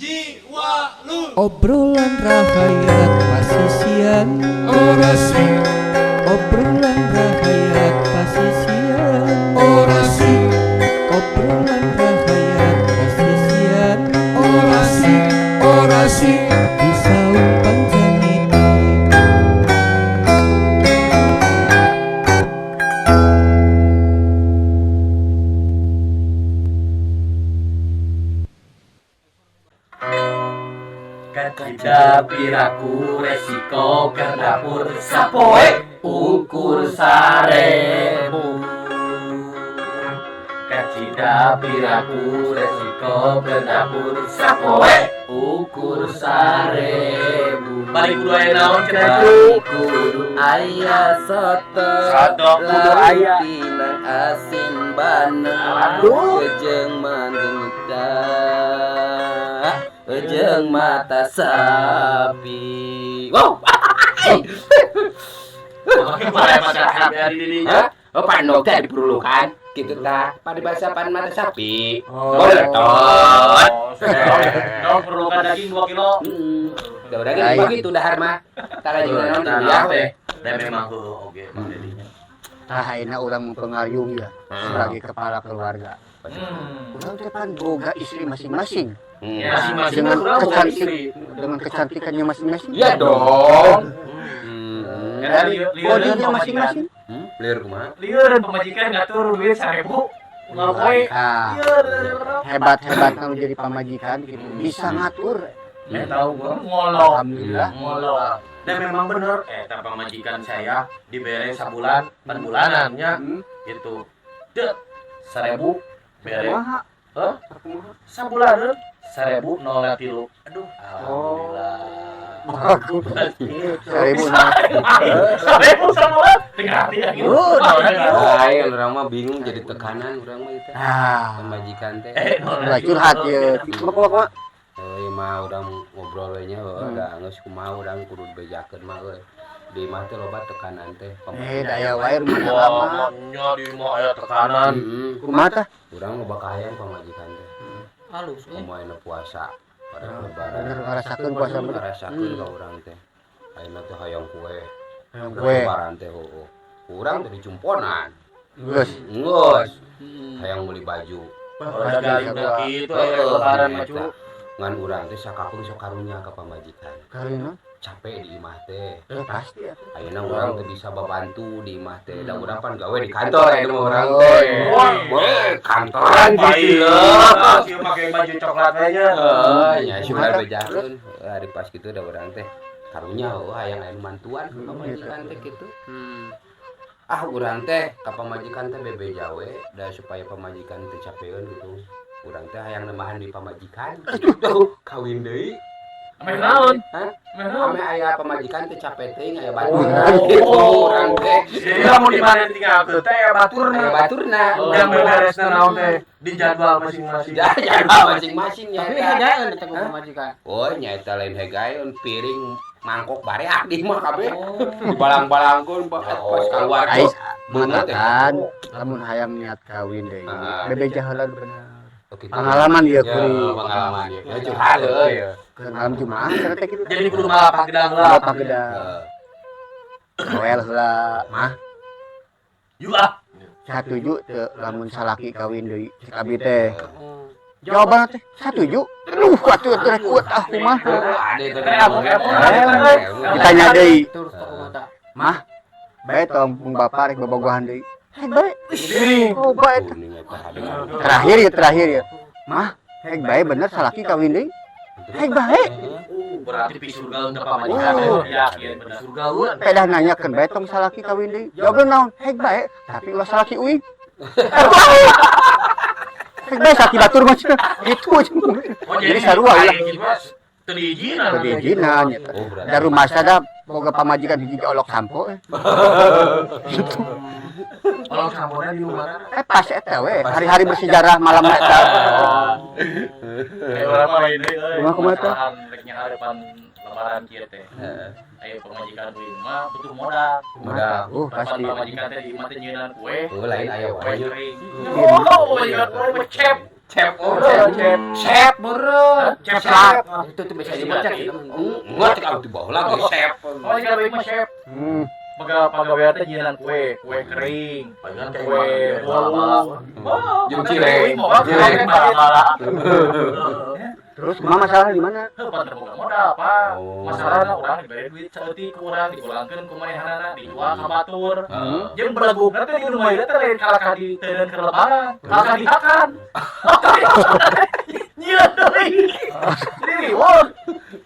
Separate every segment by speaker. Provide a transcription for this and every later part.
Speaker 1: Jiwa lu.
Speaker 2: Obrolan rahayat pasisian.
Speaker 1: Orasi.
Speaker 2: Obrolan rahayat pasisian.
Speaker 1: Orasi.
Speaker 2: Obrolan rahayat pasisian.
Speaker 1: Orasi. Orasi.
Speaker 2: Di saung pancaniti.
Speaker 3: Kacida piraku resiko ke dapur sapoe ukur 1000. Kacida piraku resiko ke dapur sapoe ukur 1000. Balik kudu aya naon cenah itu?
Speaker 4: Kudu aya soto.
Speaker 3: Soto kudu aya.
Speaker 4: Pinang asin bandeng.
Speaker 3: Aduh.
Speaker 4: Ejeng manggenita. Ejeng mata sapi. Wow. Hah? Oh, pandok teh diperlukan gitu tah. Paribasa pan mata sapi.
Speaker 3: Oh.
Speaker 4: Boleh tot.
Speaker 3: Dong perlukan daging 2 kilo.
Speaker 4: Udah udah gitu begitu dahar mah. Tara juga naon
Speaker 3: Nah,
Speaker 4: ya.
Speaker 3: teh. Dan memang heueuh oge Mang Dedinya.
Speaker 5: Tah ayeuna urang mempengaruhi ya sebagai kepala keluarga. Urang teh pan boga istri masing-masing.
Speaker 3: Masing-masing
Speaker 5: Dengan
Speaker 3: urang boga
Speaker 5: kecantik
Speaker 3: istri.
Speaker 5: dengan kecantikannya masing-masing.
Speaker 4: Iya dong.
Speaker 5: Dari bodinya masing-masing.
Speaker 4: Lieur kumaha?
Speaker 3: Lieur pemajikan ngatur duit 1000. Unggal poe.
Speaker 5: Nah, hebat-hebatnya lu jadi pamajikan gitu. Bisa ngatur.
Speaker 3: Eh tahu gua ngolok.
Speaker 5: Alhamdulillah.
Speaker 3: Ngolok. Dan memang bener eta pamajikan saya dibere sabulan, pan bulanannya gitu. Dek 1000 bere.
Speaker 5: Kumaha?
Speaker 3: Hah? Sabulan 1000 03. Aduh, alhamdulillah.
Speaker 5: Bagus. 1000 nah.
Speaker 3: 1000 sabulan. Teu ngarti ya gitu.
Speaker 4: Lain urang mah bingung jadi tekanan urang mah itu.
Speaker 5: Ah,
Speaker 4: Pamajikan teh.
Speaker 5: mulai curhat ya. Kumaha kumaha kumaha?
Speaker 4: Euy mah urang ngobrol we nya heueuh da geus kumaha urang kudu bejakeun mah euy. Di imah teh loba tekanan teh.
Speaker 5: Eh, daya wae rumah tangga
Speaker 3: Wah,
Speaker 5: mah.
Speaker 3: nya di mah aya tekanan.
Speaker 4: Heeh.
Speaker 5: Kumaha tah?
Speaker 4: Urang loba kahayang pamajikan teh.
Speaker 6: Halus euy.
Speaker 4: Kumaha ayeuna puasa pada lebaran.
Speaker 5: Bener ngarasakeun puasa bener.
Speaker 4: Ngarasakeun ka urang teh. Ayeuna teh hayang kue.
Speaker 5: Hayang kue.
Speaker 4: Lebaran teh heueuh. Urang teh dicumponan.
Speaker 5: Geus.
Speaker 4: Geus. Hayang meuli baju.
Speaker 3: Udah galing dah kitu aya lebaran mah cu.
Speaker 4: Ngan urang teh sakapeung sok karunya ka pamajikan.
Speaker 5: Karena
Speaker 4: Capek di imah teh.
Speaker 5: pasti ya.
Speaker 4: Ayeuna urang teh bisa babantu di imah teh. Da urang pan gawe di kantor ayeuna mah urang teh. Weh, kantoran gitu.
Speaker 3: Sih make baju coklat we nya.
Speaker 4: Heeh, nya sudah bejakeun. Hari pas kitu da urang teh karunya heueuh hayang aya nu mantuan ka pamajikan teh kitu. Ah urang teh ka pamajikan teh bebeja we da supaya pamajikan teu capeun gitu. Urang teh hayang nemahan di pamajikan. Tuh, kawin deui.
Speaker 3: Ameh naon?
Speaker 4: Hah?
Speaker 3: Ameh naon?
Speaker 4: Ame aya pamajikan teh capek teuing aya batur gitu urang teh.
Speaker 3: Jadi lamun di mana tinggalkeun teh aya baturna.
Speaker 4: Aya baturna.
Speaker 3: Yang beberesna naon teh di jadwal masing-masing.
Speaker 4: Ya, jadwal masing-masing nya
Speaker 6: Tapi
Speaker 4: eta.
Speaker 6: hegaeun eta ku pamajikan.
Speaker 4: Oh, nya eta lain hegaeun piring mangkok bareak di mah kabeh. Dibalang-balangkeun pas keluar.
Speaker 5: Ais
Speaker 4: Beungeut teh.
Speaker 5: matakan lamun hayang niat kawin deui.
Speaker 4: Ah.
Speaker 5: Bebeja heula bener.
Speaker 4: Oh, gitu.
Speaker 5: Pengalaman ya
Speaker 4: Ya,
Speaker 5: kuring.
Speaker 4: pengalaman ya. Ya curhat euy.
Speaker 5: Pengalaman jumaah cenah teh kitu.
Speaker 3: Jadi kudu malapak gedang lah.
Speaker 5: Bapak gedang. Bawel heula mah.
Speaker 3: Yuk ah.
Speaker 5: Satuju teu lamun salaki kawin deui cek abi teh. Jawaban teh satuju. Aduh atuh teh kuat ah kumaha.
Speaker 4: Ade teh.
Speaker 5: Ditanya deui.
Speaker 6: Terus teh kumaha tah?
Speaker 5: Mah, bae tong pung bapak rek bobogohan deui. Hek bae. Oh bae. Terakhir ya terakhir ya. Mah, hek bae bener salaki kawin deui. Hek bae.
Speaker 3: Berarti pi surga untuk pamajikan. Yakin bener surga eueuh.
Speaker 5: Pedah nanyakeun bae tong salaki kawin deui. Jawabna naon? Hek bae, tapi ulah salaki uing. Bae. Hek bae salaki batur mah cenah. Gitu. Jadi sarua ulah.
Speaker 3: Teu diizinan.
Speaker 5: Teu diizinan nya teh.
Speaker 4: Oh, berarti.
Speaker 5: Da rumah sada boga pamajikan hiji ge olok sampo.
Speaker 3: Olok sampona di rumah.
Speaker 5: Pas eta we, hari-hari bersejarah malam eta.
Speaker 3: Eh urang mah lain deui euy.
Speaker 5: Kumaha kumaha teh?
Speaker 3: Masalahan rek nyaharepan lebaran kieu teh. Aya pamajikan uing mah butuh modal.
Speaker 4: Modal.
Speaker 5: Pasti.
Speaker 3: Pamajikan teh di imah teh nyieunaan kue.
Speaker 4: Oh, lain aya
Speaker 3: Kue
Speaker 4: wae.
Speaker 3: kering. Oh, pamajikan kue mah cep.
Speaker 4: Cep, oh, cep. Cep meureun.
Speaker 3: Cep lah.
Speaker 6: Itu tuh bisa dibaca gitu.
Speaker 4: Enggak cek di bawah lagi chef.
Speaker 7: Oh, jika baik mah chef. Pagawean teh nyieunan kue, kue kering, kue bolu.
Speaker 4: Jeung cireng. Cireng.
Speaker 7: Bala.
Speaker 5: Terus kumaha masalah di mana?
Speaker 7: Heuh, pan teu boga modal, Pak.
Speaker 4: Oh.
Speaker 7: Masalahna urang dibere duit saeutik ku urang dipulangkeun ku manehanana, dijual ka batur.
Speaker 4: Heeh.
Speaker 7: Jeung belegugna teh di rumah ieu teh lain kalakah diteundeun keur lebaran, kalakah dihakan. Nyieun deui. Jadi riweuh.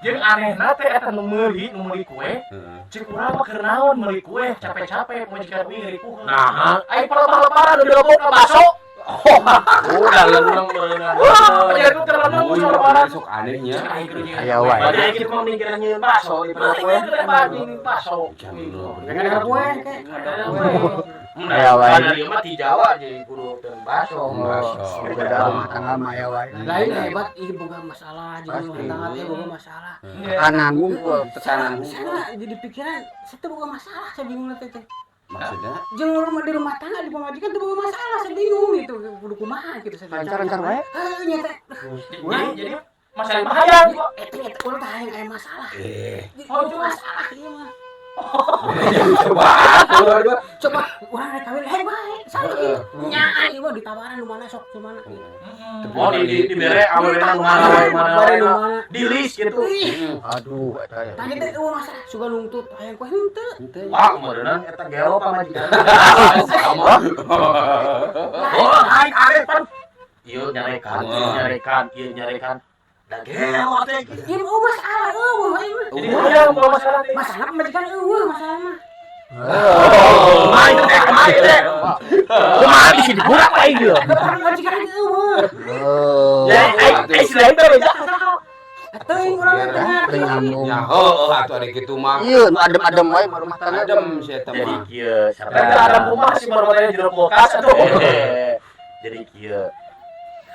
Speaker 7: Jeung anehna teh eta nu meuli kue, cek urang mah keur naon meuli kue, capek-capek pamajikan uing ngeripuheun.
Speaker 3: Nah,
Speaker 7: Ai palebah lebaran udah dilebok ka baso.
Speaker 3: udah leneng berenang.
Speaker 7: Wah, pamajikan keur leneng
Speaker 4: Oh,
Speaker 7: musuh lebaran.
Speaker 4: sok anehnya.
Speaker 7: Cek aing keur nyieun.
Speaker 5: Aya wae.
Speaker 3: Berarti aing kitu mah mending nyieun bakso daripada kue.
Speaker 7: Bakso.
Speaker 6: Ada kue kayak.
Speaker 5: Aya wae.
Speaker 3: Karena ieu mah di Jawa jadi kudu teu bakso.
Speaker 5: Oh, beda rumah tangga mah aya wae.
Speaker 6: Lain hebat ieu boga masalah jeung rumah tangga teh boga masalah.
Speaker 5: Tekanan ngumpul.
Speaker 4: Tekanan ngumpul.
Speaker 6: Sana jadi pikiran saya tuh boga masalah, saya bingung teh teh.
Speaker 4: Maksudnya?
Speaker 6: Jeung rumah di rumah tangga di pamajikan tuh boga masalah, saya bingung gitu. Kudu kumaha gitu saya.
Speaker 5: Lancar-lancar wae.
Speaker 6: Heuh nya teh.
Speaker 7: Jadi masalah mah hayang.
Speaker 6: Eta nya teh urang teh hayang aya masalah.
Speaker 4: Eh,
Speaker 6: Oh, masalah ieu mah.
Speaker 4: Coba
Speaker 6: Coba urang rek kawin hei bae. Salah gitu. Nya ieu mah ditawaran nu mana sok nu mana.
Speaker 3: Oh, di dibere awena nu mana wae mana wae.
Speaker 6: Nu mana.
Speaker 3: Di list gitu.
Speaker 6: Ih,
Speaker 5: Aduh, eta ya.
Speaker 6: tadi teh eueuh masalah suka nungtut hayang kue henteu.
Speaker 3: Wah, meureunna eta gelo pamajikan. Oh, aing arek pan. Ieu nyarekan, ieu nyarekan, ieu nyarekan. Da gelo teh.
Speaker 6: Ieu mah masalah eueuh ieu mah.
Speaker 7: Jadi hayang boga masalah teh.
Speaker 6: Masalah pamajikan eueuh masalah mah.
Speaker 3: Kumaha itu teh? Kumaha itu teh? Kumaha bisa digurak aing ieu?
Speaker 6: Pamajikan eueuh.
Speaker 5: Oh.
Speaker 3: Ya, aing aing selain teh beda.
Speaker 6: Teuing urang teh ngarti.
Speaker 5: Teu nyambung.
Speaker 4: Ya, heuh atuh ari kitu mah.
Speaker 5: Iya, nu adem-adem wae mah rumah tangga.
Speaker 4: Adem si eta
Speaker 3: Jadi
Speaker 4: mah.
Speaker 3: kieu
Speaker 7: Eta ada rumah sih baru tanya jero kulkas atuh.
Speaker 3: Jadi kieu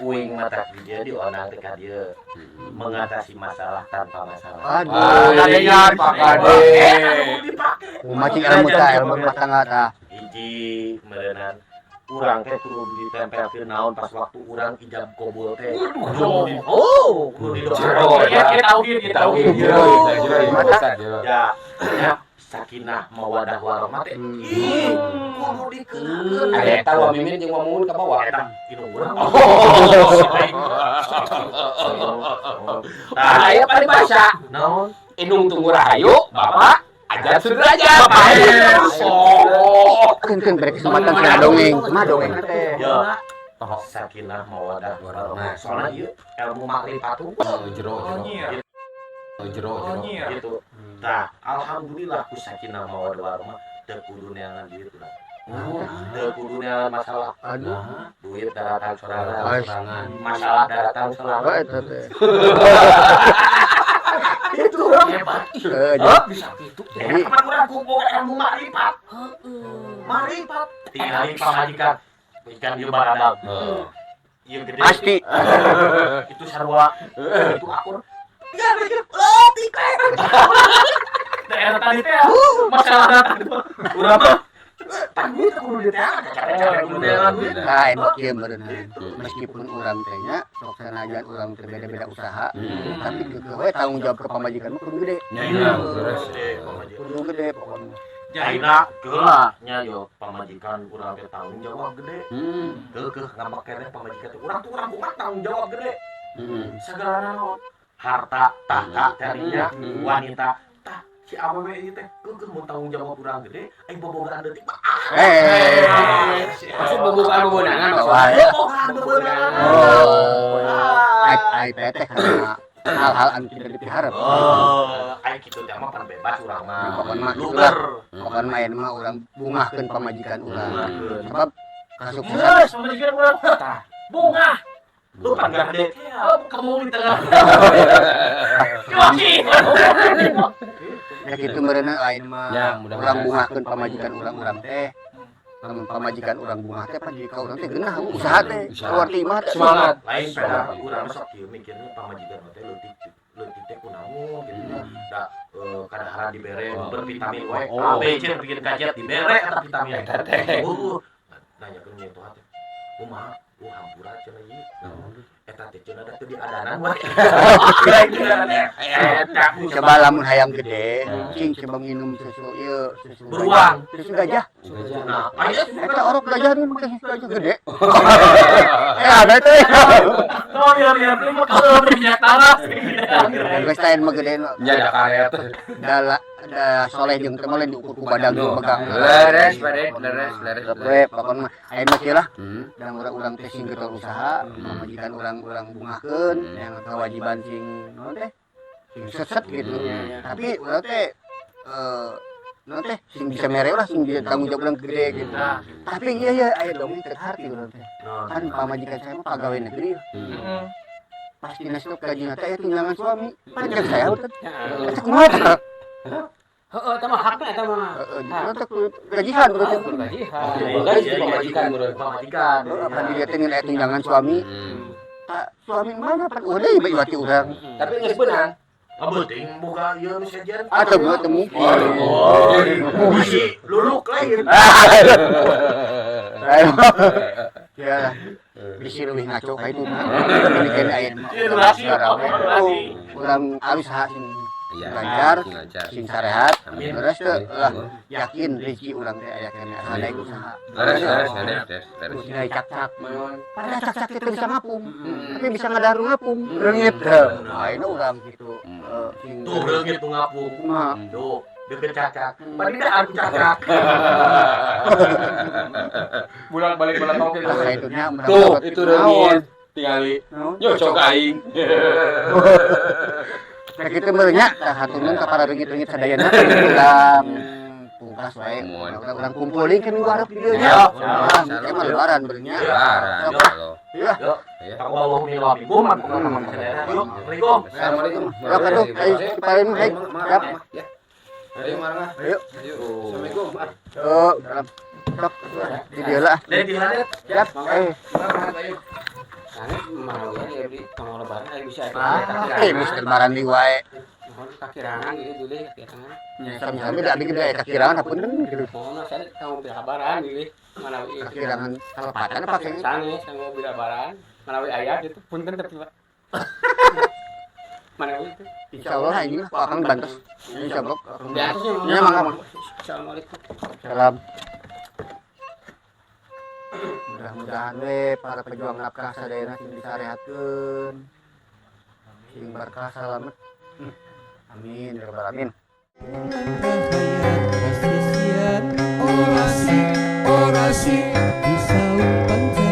Speaker 3: uing mata dia di onang teh ka dieu mengatasi masalah tanpa masalah.
Speaker 5: Aduh.
Speaker 4: Iya, Pak Kade.
Speaker 5: Kumaha cing ilmu tah, ilmu rumah tangga tah.
Speaker 3: Hiji meureunan urang teh kudu ditempelkeun naon pas waktu urang ijab kabul teh. Oh, kudu
Speaker 4: Jero,
Speaker 3: didoakeun.
Speaker 7: Ya, kita tauhid, kita tauhid.
Speaker 4: Jero, jero, jero.
Speaker 3: Ya, ya sakinah mawadah warahmah teh. Ih, kudu dikenakeun.
Speaker 4: Ada eta wa mimin jeung wa muun ka bawah.
Speaker 3: Eta indung urang.
Speaker 4: Oh.
Speaker 3: Nah,
Speaker 4: Aya paribasa.
Speaker 3: naon?
Speaker 4: Indung tunggu rahayu, Bapak Ajat Sudrajat. Sok.
Speaker 5: Keun keun beri kesempatan cenah dongeng. Kumaha dongeng teh?
Speaker 3: Ya. Sakinah mawadah warahmah. Soalnya ieu ilmu makrifat tuh
Speaker 4: Oh, jero, jero. Jero, jero.
Speaker 3: gitu. Nah, alhamdulillah ku sakinah mawadah warahmah teu kudu neangan duit urang. Teu kudu neangan masalah.
Speaker 5: Aduh.
Speaker 4: Nah,
Speaker 3: Duit daratan sorangan,
Speaker 5: Ais.
Speaker 4: sorangan.
Speaker 3: masalah daratan
Speaker 5: Oh,
Speaker 3: sorangan.
Speaker 5: eta teh.
Speaker 3: Itu urang hebat.
Speaker 5: Eh, jadi
Speaker 6: Bisa gitu.
Speaker 5: Jadi-
Speaker 3: Kapan urang ku boga ilmu makrifat?
Speaker 6: Heeh.
Speaker 3: Makrifat. Tinggalin pamajikan. Ikan ieu baradag.
Speaker 4: Heeh.
Speaker 3: Ieu gede.
Speaker 5: pasti
Speaker 3: Itu sarua. Itu akur. Ya, mikir, leutik we.
Speaker 7: Teh eta tadi teh masalah datang.
Speaker 3: Urang mah pan duit kudu diteangan, capek-capek kudu neangan duit.
Speaker 5: Nah, emang kieu meureun. Meskipun urang teh nya sok sanajan urang teh beda-beda usaha, tapi keukeuh we tanggung jawab ke pamajikan mah kudu gede.
Speaker 4: Nya nya, beres.
Speaker 3: Gede, pamajikan.
Speaker 5: Kudu gede pokoknya.
Speaker 3: Ayeuna geula nya yo pamajikan urang teh tanggung jawab gede. Keukeuh ngambek keneh pamajikan teh urang tuh urang kumaha tanggung jawab gede. Segala naon harta tahta tadinya wanita tah si awewe ieu teh keukeuh mun tanggung jawab urang gede aing bobogaan detik mah.
Speaker 5: Eh.
Speaker 4: Maksud bobogaan bebenangan
Speaker 5: Wae.
Speaker 4: maksudnya.
Speaker 3: Bobogaan bebenangan.
Speaker 5: Oh. Ai ai teh karena hal-hal anu tidak dipiharap.
Speaker 3: Oh, aing kitu teh mah pan bebas urang mah.
Speaker 5: Pokoknya mah
Speaker 3: Luber.
Speaker 5: Pokoknya mah ayeuna mah urang bungahkeun pamajikan urang.
Speaker 3: Bungahkeun.
Speaker 5: Sebab kasuksesan
Speaker 7: Geus pamajikan urang. Bunga.
Speaker 3: Lu pan gede.
Speaker 7: Oh, kamu di tengah. Yoki.
Speaker 5: Ya kitu meureunna ayeuna mah
Speaker 4: Ya, mudah-mudahan.
Speaker 5: urang bungahkeun pamajikan urang-urang teh. Lamun pamajikan urang bungah teh pan jadi ka urang teh geunah usaha teh.
Speaker 4: Usaha.
Speaker 5: Keluar ti imah teh.
Speaker 4: Semangat.
Speaker 3: Lain pada urang sok kieu mikirnya pamajikan mah teh leutik leutik teh kunaon gitu nya. Da kadaharan dibere bervitamin wae.
Speaker 4: Oh.
Speaker 3: A B C bikin kajet dibere eta vitamin.
Speaker 4: Eta teh.
Speaker 3: Heuh. Nanyakeun nyentuh teh. Kumaha Hampura cenah ieu. Eta teh cenah da teu diadanan wae. Eta
Speaker 5: Coba lamun hayang gede, cing coba minum susu ieu, susu
Speaker 3: Beruang.
Speaker 5: Susu gajah.
Speaker 3: Nah, aya
Speaker 5: Eta orok gajah nih make susu gajah gede. Eh ada teh.
Speaker 7: Oh, biar biar teh mah kalau minyak tanah.
Speaker 5: Geus lain mah gede.
Speaker 4: Nya ada karet.
Speaker 5: Da da soleh jeung teh mah lain diukur ku badag jeung pegang.
Speaker 4: Leres, leres, leres, leres.
Speaker 5: We, pokona mah aya mah kieu lah. Dan urang-urang teh sing getol usaha, pamajikan urang-urang bungahkeun, yang kewajiban sing naon teh? Sing seset gitu. Tapi urang teh naon teh sing bisa mere lah, sing bisa tanggung jawab urang gede gitu. Tapi iya ya aya dongeng teu harti urang teh. Kan pamajikan saya mah pegawai negeri. Pas dinas itu gajinya teh aya tunjangan suami. Pan jeung saya teh. Eta kumaha teh?
Speaker 6: Heeh, eta mah hakna eta mah.
Speaker 5: Heeh, urang teh gajihan berarti.
Speaker 6: Gajihan.
Speaker 4: Gaji pamajikan meureun.
Speaker 3: Pamajikan.
Speaker 5: Heeh, pan dilihat teh aya tunjangan suami. Tak suami mana pan eueuh deui bagi urang.
Speaker 4: Tapi geus beunang.
Speaker 3: Penting buka ieu nu sejen.
Speaker 5: Atau gua teu mungkin.
Speaker 3: Masih luluk lain.
Speaker 5: Ya, bisi leuwih ngaco ka itu mah. Ini kene aya
Speaker 7: Iya, durasi, durasi.
Speaker 5: urang alus usaha sing
Speaker 4: Iya.
Speaker 5: lancar,
Speaker 4: Sing lancar.
Speaker 5: sing sarehat,
Speaker 4: Amin.
Speaker 5: leres teu lah yakin rezeki urang teh aya keneh asal daek usaha.
Speaker 4: Leres, leres, leres, leres, leres.
Speaker 5: Terus nilai cak-cak. Padahal cak-cak itu bisa ngapung, tapi bisa ngadahar ngapung. Reungit teu. Nah, ini urang gitu. Sing
Speaker 3: Tuh reungit tuh ngapung.
Speaker 5: kumaha?
Speaker 3: Tuh, deket cacak. Padahal dahar ku cacak.
Speaker 7: Bulan balik bulan oke.
Speaker 5: Lah ka nya urang
Speaker 4: Tuh,
Speaker 5: dapat
Speaker 4: itu
Speaker 5: naon.
Speaker 4: reungit. Tingali.
Speaker 5: Naon?
Speaker 4: Nyocok aing.
Speaker 5: Nah kitu meureun nya, tah hatur nuhun ka para reungit-reungit sadayana urang pungkas wae.
Speaker 4: Mohon.
Speaker 5: Urang kumpulin ke minggu hareup di dieu nya.
Speaker 3: Ya.
Speaker 5: Ah, engke mah lebaran beureun nya.
Speaker 4: Lebaran, insyaallah.
Speaker 5: Iya.
Speaker 3: Yuk. Aku bawa mi wamikum, aku sama sadayana. Yuk, Assalamualaikum.
Speaker 4: Assalamualaikum.
Speaker 5: Ya aduh, ayo kiparin mah,
Speaker 4: Ayo,
Speaker 5: Siap.
Speaker 4: Ya. Ayo marah.
Speaker 5: Ayo.
Speaker 4: Ayo. Assalamualaikum.
Speaker 5: Tuh, dalam. Sok, di dieu lah.
Speaker 3: Dari di sana.
Speaker 5: Siap. Eh,
Speaker 4: Ayo.
Speaker 6: Nah, mana we ya di tanggal lebaran aya bisa
Speaker 5: geus lebaran deui wae.
Speaker 6: Mohon kakirangan gitu dulu kakirangan.
Speaker 5: Sami-sami da abdi ge aya kakirangan hapunten gitu.
Speaker 6: Mohon saya kamu bila kabaran gitu. Mana we
Speaker 5: Kakirangan kalepatan apa kayaknya?
Speaker 6: Sange, sange bila lebaran, mana we aya gitu punten tapi Pak. Mana we itu?
Speaker 5: Insyaallah ini mah ku akang bantos. Insyaallah.
Speaker 6: Di atasnya
Speaker 5: Ya mangga mangga.
Speaker 6: Assalamualaikum.
Speaker 5: Salam. Mudah-mudahan we para pejuang nafkah sadayana sing disarehatkeun. Sing berkah salamet. Amin ya rabbal alamin.
Speaker 2: Rahayat pasisian
Speaker 1: Orasi, orasi,
Speaker 2: di saung.